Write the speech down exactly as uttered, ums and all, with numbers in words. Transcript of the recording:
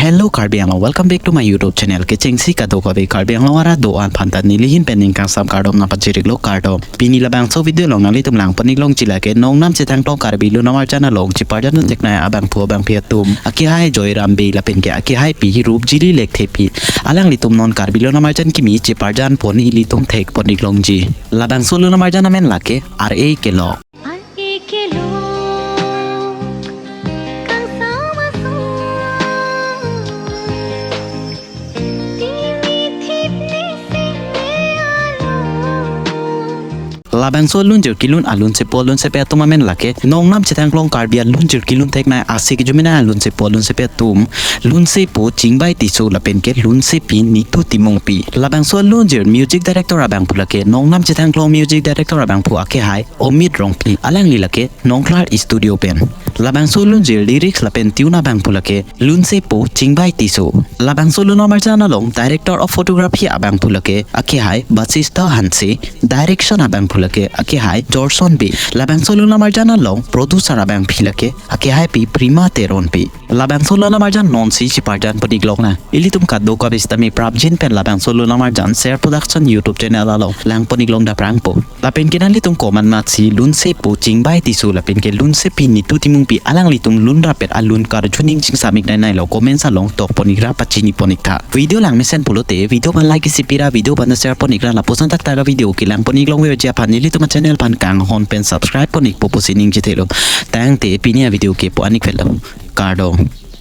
Hello Karbi Anglong, welcome back to my YouTube channel. Kechengsi kadokave Karbi Anglong arat do-an aphan ta nelihin pen ningkangsam kardom nangpachiriklo, kardom. Pini labangso video along nanglitum langpon-ik longji lake nongnam chethangklong Karbi Lun Amarjan along cheparjan theknei abangphu abangphi atum, akehai Joyram Bey lapen ke akehaipi Rupjili Lekthepi. Alanglitum non Karbi Lun Amarjan kimi cheparjan pon ilitum thekpon-ik longji. Labangso lun amarjan amen lake Ar-e Kelok. Ar-e kelok kangsam asong, timi thip ne sing ne along. Labangso alunjir kelun alunsepo alunsepi atum amen lake nongnam chethangklong Karbi alunjir kelun theknei, ase kejumenei alunsepo alunsepi atum, Lunsepo Chingbai Tisso lapen ke lunsepi Nitu Timungpi. Labangso alunjir music director abangphu lake nongnam chethangklong music director abangphu akehai Omit Rongpi, alangli lake Nongkhlar Studio pen. Labangso alunjir lyrics lapen tune abangphu lake lunsepo Chingbai Tisso. Labangso lun amarjan along director of photography abangphu lake akehai Basista Hanse, direction abangphu lake akehai Jorson Bey. Labangso lun amarjan along producer abangpi lake akehaipi Prima Teronpi. Labangso lun amarjan nonsi cheparjan pon-ik longnang. Ilitum kadokave sitame prapjin pen labangso lun amarjan Share Production YouTube channel along langpon-ik long daprangpo. Lapen ke nanglitum komat matsi lunsepo Chingbai Tisso lapen ke lunsepi Nitu Timungpi alanglitum lun rapet alun karju ning chingsam-ik nai nai lo, comments along tokpon-ik ra pachinipon-ik tha. Video langmesen pulote video aphan like isi pi ra, video aphan share pon-ik ra, lapuson thakthak avideo kelangpon-ik longverji aphan nelitum achannel aphan kanghon pen subscribe pon-ikpo pusi ningje thelo. Tangte pini avideo ke pu-an-ik phenlo. Kardom.